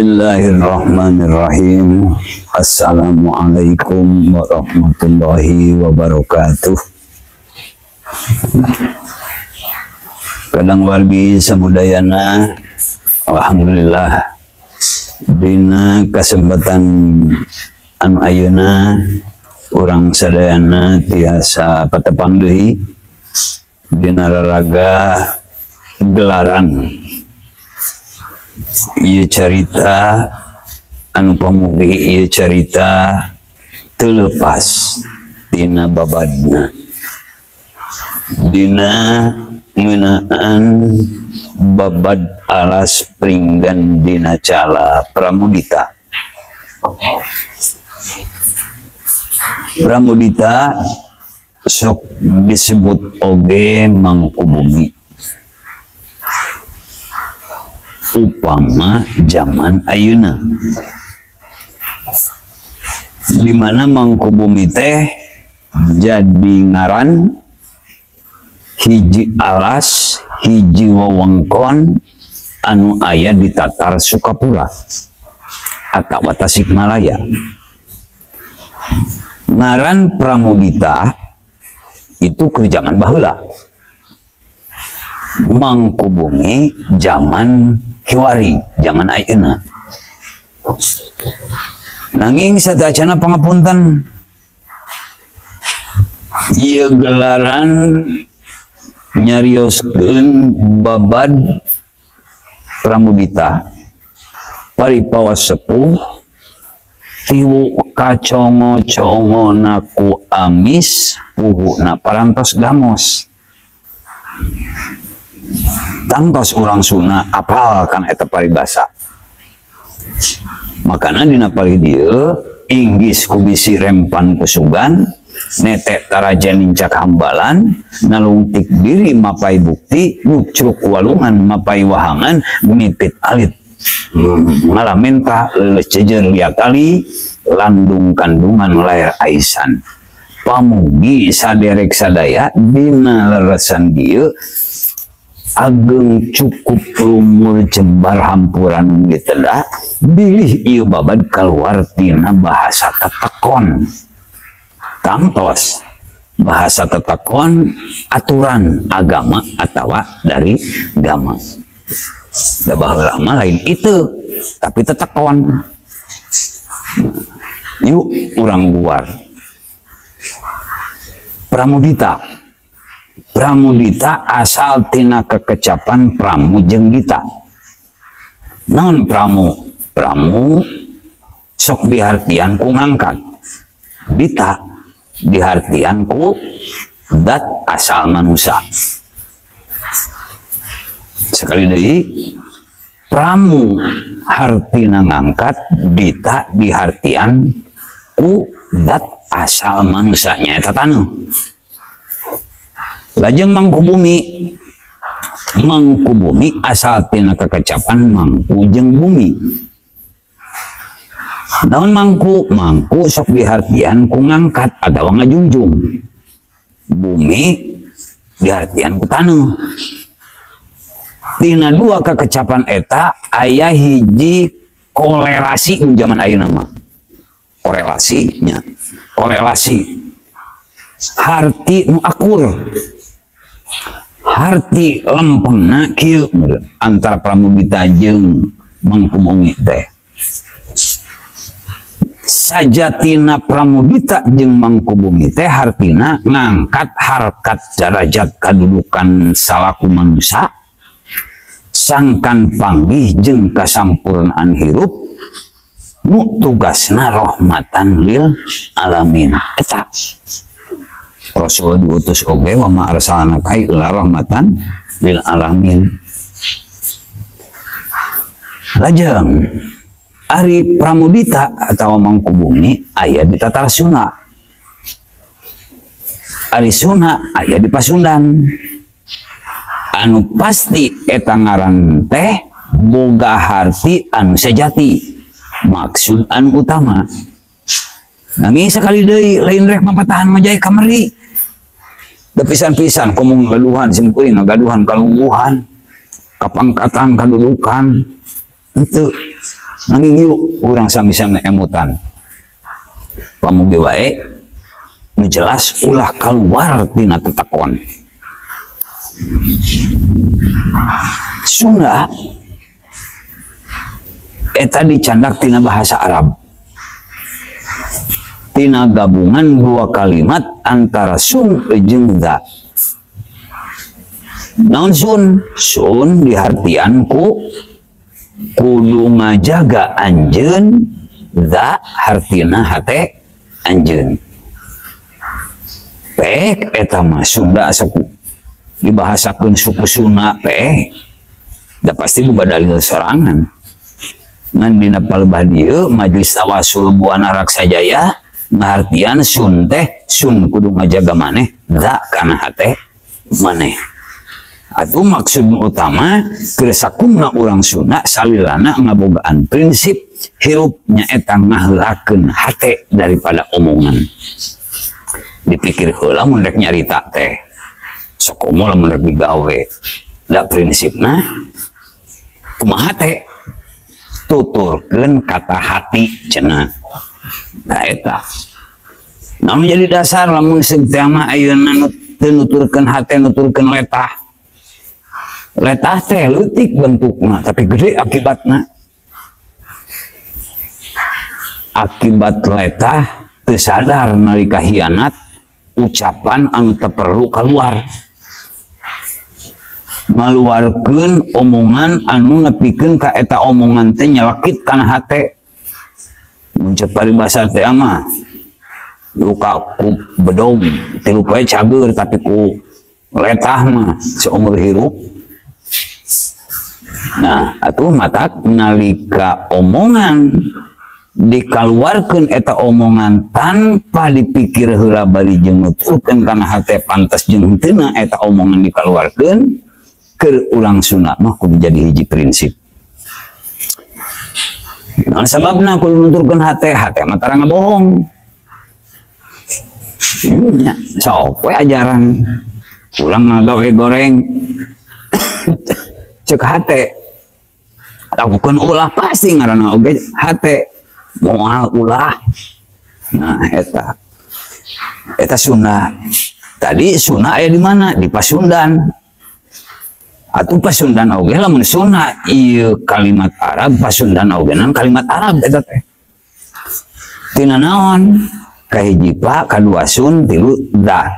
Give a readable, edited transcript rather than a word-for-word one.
Bismillahirrahmanirrahim. Assalamualaikum warahmatullahi wabarakatuh. Kadang wargi samudayana, alhamdulillah dina kesempatan anu ayeuna urang sadayana tiasa patepang deui dina raraga gelaran ieu carita anu pamugi ieu carita teu lepas tina babadna dina ngeunaan babad alas pringgan dina cala Pramudita. Pramudita sok disebut oge Mangkubumi upama zaman ayeuna, di mana Mangkubumi teh jadi ngaran hiji alas hiji wewengkon anu aya di Tatar Sukapura atawa Tasikmalaya. Ngaran Pramudita itu keur zaman baheula, Mangkubumi zaman kiwari, zaman ayeuna. Nanging satacana pangapunten ieu gelaran nyarioskeun babad Pramudita paripawas sepuh tiwu kacongo-congona ku amis puhuna parantos gamos. Tangtos urang Sunda apal kan eta paribasa. Makana dina pari dieu inggis ku bisi rempan kusugan, netek taraja nincak hambalan, nalungtik diri mapai bukti, nyucruk walungan mapai wahangan, mipit alit ngalamenta leuleus jejer lia kali, landung kandungan layar aisan. Pamugi saderek sadaya dina leresan dieu ageng cukup lumur jembar hampuran ditedah bilih ieu babad keluar tina bahasa tetekon. Tangtos bahasa tetekon aturan agama atawa dari agama. Da baheula mah lain itu, tapi tetekon. Yuk urang luar. Pramudita. Pramudita asal tina kekecapan pramu jeung dita. Naon pramu? Pramu sok dihartian ku ngangkat. Dita dihartian ku dat asal manusia. Sekali deui, pramu hartina ngangkat, dita dihartian ku dat asal manusianya eta taneuh. Lajeng Mangkubumi, Mangkubumi asal tina kekecapan mangku jeung bumi. Naon mangku? Mangku sok dihartian ku ngangkat atawa ngajungjung. Bumi dihartian ku taneuh. Tina dua kekecapan eta aya hiji korelasi zaman ayeuna mah. Korelasinya, korelasi harti nu akur. Harti lempengna kieu antara Pramudita jeung Mangkubumi teh. Sajatina Pramudita jeung Mangkubumi teh hartina ngangkat harkat darajat kadudukan salaku manusia sangkan panggih jeung kasampurnaan hirup nu tugasna rahmatan lil alamin. Eta Rasul diutus oge wa ma arsalnaka illa rahmatan lil alamin. Lajeng ari Pramudita atau Mangkubumi aya di Tatar Sunda. Ari Sunda aya di Pasundan. Anu pasti eta ngaran teh boga harti anu sejati, maksud anu utama. Nanging sekali deui lain rek mapatahan majai kamari. Da pisan-pisan komong gaduhan sim kuring ngagaduhan kalungguhan, kapangkatan kadudukan. Henteu. Nanging yuk urang sami-sami emutan. Pamugi wae nu jelas ulah kaluar tina tetekon. Sunda eta dicandak tina bahasa Arab. Tina gabungan dua kalimat antara sun jeung da. Naon sun? Sun dihartian ku kudu ngajaga anjeun, da hartina hate anjeun. Pek eta mah Sunda suku dibahasakeun suku Sunda pek. Da pasti boga dalil sorangan. Ngan dina palebah dieu Majelis Tawasul Buana Raksajaya ngahartian sun teh sun kudu ngajaga maneh da kana hate maneh. Atuh maksud utama keur sakumna urang Sunda salilana ngabogaan prinsip hirup nyaeta ngaheulakeun hate daripada omongan. Dipikir heula mun rek nyarita teh sakomo lamun rek digawe. Da prinsipna kumaha teh tuturkeun kata hati cenah. Nah eta. Namun jadi dasar lamun seung teh mah ayeuna teu nuturkeun hate nuturkeun letah. Letah teh leutik bentukna tapi gede akibatna. Akibat letah teu sadar nalika hianat ucapan anu teu perlu keluar. Ngaluarkeun omongan anu nepikeun ka eta omongan teh nyelekit kana hate. Mun ceuk paribasa teh mah luka ku bedog tilu poe cager tapi ku letah mah seumur hirup. Nah, atuh matak nalika omongan dikaluarkeun eta omongan tanpa dipikir heula bari jeung nuturkeun kana hate pantes jeung henteu eta omongan dikaluarkeun keur urang Sunda mah kudu jadi hiji prinsip. Naon sababna kudu nuturkeun hate? Hate mah tara ngabohong. Nya sok we ajaran urang ngagawe goreng cek hate lakukan ulah pasti ngaranna oge hate moal ulah. Nah eta eta Sunda. Tadi Sunda aya di mana? Di Pasundan. Atuh Pasundan oge lamun Sunda ieu kalimat Arab, Pasundan oge nan kalimat Arab eta teh. Tina naon? Kahiji pa, kadua sun, tilu da.